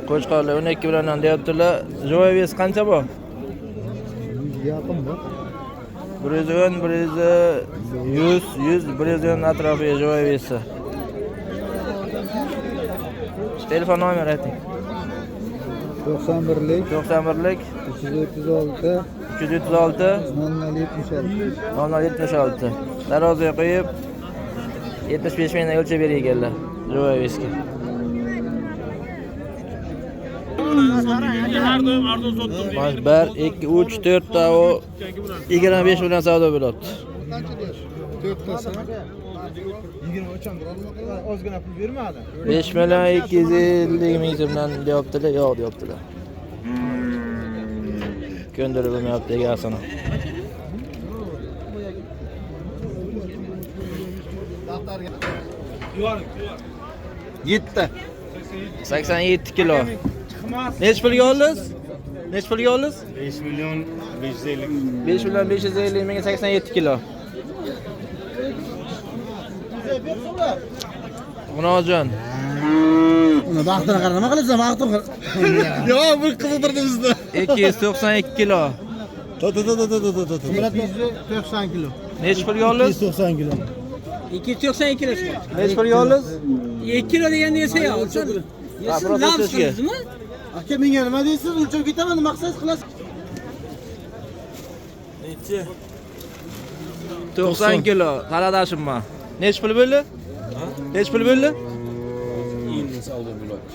Qo'chqorlar 12 milliondan deyaptilar. Живой вес qancha bu? Yaqin bu. 110, 100, 100, 110 atrofi живой вес i. Telefon nomeri ayting. 91lik 91lik 336 336 0076. 0076. Taroziga qo'yib 75 mingdan o'lchab berar ekanlar. Живой вес ga. Mana 1 2 3 4 ta u 25 million savdo bo'lyapti. Qancha deysiz? To'rttasi. 23 ham ozgina pul bermadi. 5 million 250 ming so'mdan deyaptilar, yo'q deyaptilar. Ko'ndirib bo'lmayapti egasini. Yetti. 87 kilo. Nechi pulga oldingiz? Nechi pulga oldingiz? 5 million 550. 5 million 550 mingga 87 kilo. Xunojon, Uni baxtini qara, nima qilasan, baxtini qara. Yo'q, bu qiziqtirdi bizni. 292 kilo. To to to to to to to. 290 kilo. Nechi pulga oldingiz? 290 kilo. 292 kilo chiqdi. Nechi pulga oldingiz? 2 kilo degan narsa yo'q. Ha, Siz biroz nafs o'tishga. qildingizmi? Aka menga nima deysiz? O'lchab ketaman, nima qilsangiz qilasiz. 90 kilo. Qaradashimman. Nechi pul bo'ldi? Nechi pul bo'ldi? Endi savdo bo'ladi.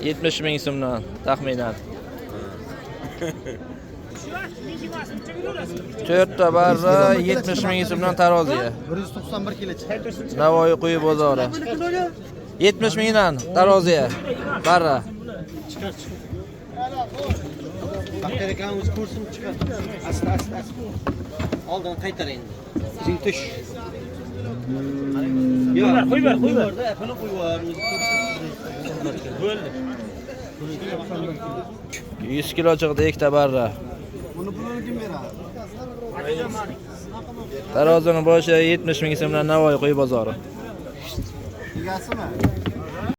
70 ming so'mdan taxminan. To'rtta barra 70 ming so'mdan taroziga. 191 kilo chiqdi. Navoiy quyi bozori. 70 mingdan taroziga. Barra. Baxtiyor akam o'zi ko'rsin chiqar. Asta asta asta. Oldin qaytar endi. O'zing tush. Yo'q, qo'yib ber, qo'yib ber. Ipini qo'yib yubor, o'zi ko'rsin. 100 kilo chiqdi ikkita barra. Buni pulini kim beradi? Tarozini boshi 70 ming so'mdan Navoiy quyi bozori. Egasimi?